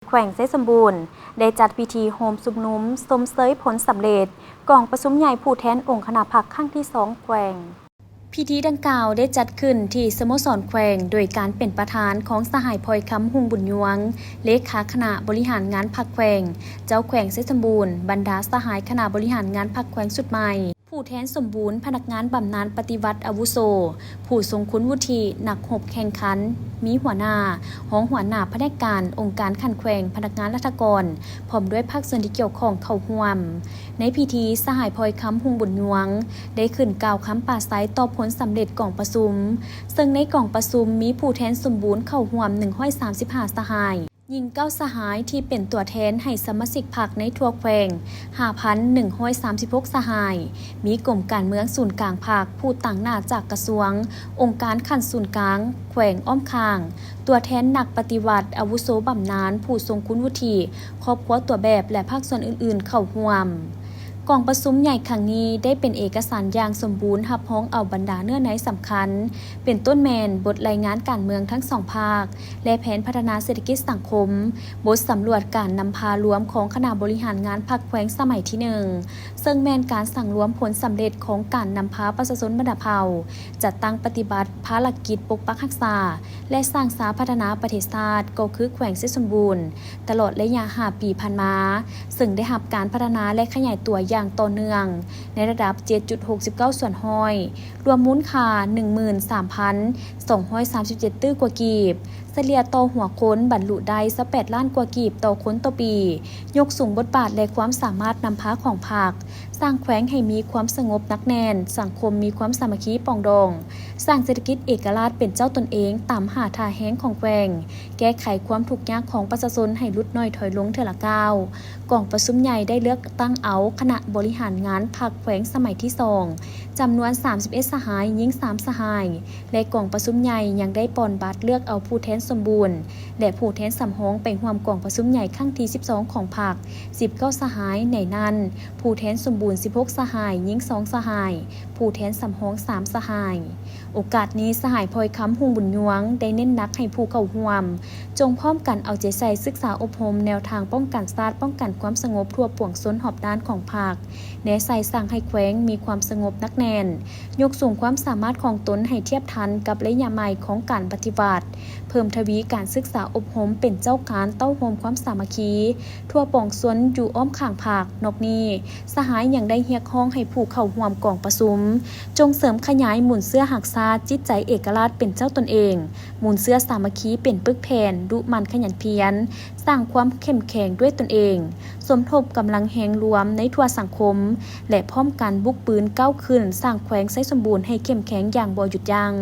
ແຂວງໄຊສົມບູນ ໄດ້ຈັດພິທີໂຮມຊຸມນຸມຊົມເຊີຍຜົນສຳເລັດກອງປະຊຸມໃຫຍ່ຜູ້ແທນອົງຄະນະພັກຄັ້ງທີສອງແຂວງ. ພິທີດັ່ງກ່າວໄດ້ຈັດຂຶ້ນທີ່ສະໂມສອນແຂວງ ໂດຍການເປັນປະທານຂອງສະຫາຍ ພອຍຄຳ ຮຸ່ງບຸນຍວງ ເລຂາຄະນະບໍລິຫານງານພັກແຂວງ, ເຈົ້າແຂວງໄຊສົມບູນ, ບັນດາສະຫາຍຄະນະບໍລິຫານງານພັກແຂວງຊຸດໃໝ່, ຜູ້ແທນສົມບູນພະນັກງານບຳນານປະຕິວັດອາວຸໂສ, ຜູ້ຊົງຄຸນວຸດທິ, ນັກຮົບແຂ່ງຂັນ, ມີຫົວໜ້າ, ຮອງຫົວໜ້າພະແນກການ, ອົງການຂັ້ນແຂວງ, ພະນັກງານລັດຖະກອນ ພ້ອມດ້ວຍພາກສ່ວນທີ່ກ່ຽວຂ້ອງເຂົ້າຮ່ວມ. ໃນພິທີ, ສະຫາຍ ພອຍຄຳ ຮຸ່ງບຸນຍວງ ໄດ້ຂຶ້ນກ່າວຄຳປາໄສຕໍ່ຜົນສຳເລັດກອງປະຊຸມ, ເຊິ່ງໃນກອງປະຊຸມມີຜູ້ແທນສົມບູນເຂົ້າຮ່ວມໜຶ່ງຮ້ອຍສາມສິບຫ້າສະຫາຍ, ຍິງເກົ້າສະຫາຍທີ່ເປັນຕົວແທນໃຫ້ສະມາຊິກພັກໃນທົ່ວແຂວງຫ້າພັນໜຶ່ງຮ້ອຍສາມສິບຫົກສະຫາຍ, ມີກົມການເມືອງສູນກາງພັກ, ຜູ້ຕາງໜ້າຈາກກະຊວງ, ອົງການຂັ້ນສູນກາງ, ແຂວງອ້ອມຂ້າງ, ຕົວແທນນັກປະຕິວັດອາວຸໂສບຳນານ, ຜູ້ຊົງຄຸນວຸດທິ, ຄອບຄົວຕົວແບບ ແລະ ພາກສ່ວນອື່ນໆເຂົ້າຮ່ວມ. ກອງປະຊຸມໃຫຍ່ຄັ້ງນີ້ໄດ້ເປັນເອກະສານຢ່າງສົມບູນ ຮັບຮອງເອົາບັນດາເນື້ອໃນສຳຄັນ ເປັນຕົ້ນແມ່ນບົດລາຍງານການເມືອງທັງສອງພາກ ແລະ ແຜນພັດທະນາເສດຖະກິດສັງຄົມ, ບົດສຳຫຼວດການນຳພາລວມຂອງຄະນະບໍລິຫານງານພັກແຂວງສະໄໝທີໜຶ່ງ ເຊິ່ງແມ່ນການສັງລວມຜົນສຳເລັດຂອງການນຳພາປະຊາຊົນບັນດາເຜົ່າ ຈັດຕັ້ງປະຕິບັດພາລະກິດປົກປັກຮັກສາ ແລະ ສ້າງສາພັດທະນາປະເທດຊາດ ກໍຄືແຂວງໄຊສົມບູນ ຕະຫຼອດໄລຍະຫ້າປີຜ່ານມາ, ເຊິ່ງໄດ້ຮັບການພັດທະນາ ແລະ ຂະຫຍາຍຕົວຢ່າງຕໍ່ເນື່ອງ ໃນລະດັບເຈັດຈຸດຫົກສິບເກົ້າສ່ວນຮ້ອຍ, ລວມມູນຄ່າໜຶ່ງໝື່ນສາມພັນສອງຮ້ອຍສາມສິບເຈັດຕື້ກວ່າກີບ, ສະເລ່ຍຕໍ່ຫົວຄົນບັນລຸໄດ້ຊາວແປດລ້ານກວ່າກີບຕໍ່ຄົນຕໍ່ປີ, ຍົກສູງບົດບາດ ແລະ ຄວາມສາມາດນຳພາຂອງພັກ, ສ້າງແຂວງໃຫ້ມີຄວາມສະຫງົບໜັກແໜ້ນ, ສັງຄົມມີຄວາມສາມັກຄີປອງດອງ, ສ້າງເສດຖະກິດເອກະລາດເປັນເຈົ້າຕົນເອງຕາມຫ້າທ່າແຮງຂອງແຂວງ, ແກ້ໄຂຄວາມທຸກຍາກຂອງປະຊາຊົນໃຫ້ຫຼຸດໜ້ອຍຖອຍລົງເທື່ອລະກ້າວ. ກອງປະຊຸມໃຫຍ່ໄດ້ເລືອກຕັ້ງເອົາຄະນະບໍລິຫານງານພັກແຂວງສະໄໝທີສອງ ຈຳນວນສາມສິບເອັດສະຫາຍ, ຍິງສາມສະຫາຍ ແລະ ກອງປະຊຸມໃຫຍ່ຍັງໄດ້ປ່ອນບັດເລືອກເອົາຜູ້ແທນສົມບູນ ແລະ ຜູ້ແທນສຳຮອງໄປຮ່ວມກອງປະຊຸມໃຫຍ່ຄັ້ງທີສິບສອງຂອງພັກ ສິບເກົ້າສະຫາຍ, ໃນນັ້ນ ຜູ້ແທນສົມບູນສິບຫົກສະຫາຍ, ຍິງສອງສະຫາຍ, ຜູ້ແທນສຳຮອງສາມສະຫາຍ. ໂອກາດນີ້, ສະຫາຍ ພອຍຄຳ ຮຸ່ງບຸນຍວງ ໄດ້ເນັ້ນໜັກໃຫ້ຜູ້ເຂົ້າຮ່ວມ ຈົ່ງພ້ອມກັນເອົາໃຈໃສ່ສຶກສາອົບຮົມແນວທາງປ້ອງກັນຊາດ, ປ້ອງກັນຄວາມສະຫງົບທົ່ວປວງຊົນຮອບດ້ານຂອງພັກ, ແນໃສ່ສ້າງໃຫ້ແຂວງມີຄວາມສະຫງົບໜັກແໜ້ນ, ຍົກສູງຄວາມສາມາດຂອງຕົນໃຫ້ທຽບທັນກັບໄລຍະໃໝ່ຂອງການປະຕິວັດ, ເພີ່ມທະວີການສຶກສາອົບຮົມເປັນເຈົ້າການເຕົ້າໂຮມຄວາມສາມັກຄີ ທົ່ວປວງຊົນຢູ່ອ້ອມຂ້າງພັກ. ນອກນີ້, ສະຫາຍຍັງໄດ້ຮຽກຮ້ອງໃຫ້ຜູ້ເຂົ້າຮ່ວມກອງປະຊຸມ ຈົ່ງເສີມຂະຫຍາຍມູນເຊື້ອຮັກຊາດ, ຈິດໃຈເອກະລາດເປັນເຈົ້າຕົນເອງ, ມູນເຊື້ອສາມັກຄີເປັນປຶກແຜ່ນ, ດຸໝັ່ນຂະຫຍັນພຽນ, ສ້າງຄວາມເຂັ້ມແຂງດ້ວຍຕົນເອງ, ສົມທົບກຳລັງແຮງລວມໃນທົ່ວສັງຄົມ ແລະ ພ້ອມກັນບຸກບືນກ້າວຂຶ້ນ ສ້າງແຂວງໄຊສົມບູນໃຫ້ເຂັ້ມແຂງຢ່າງບໍ່ຢຸດຢັ້ງ.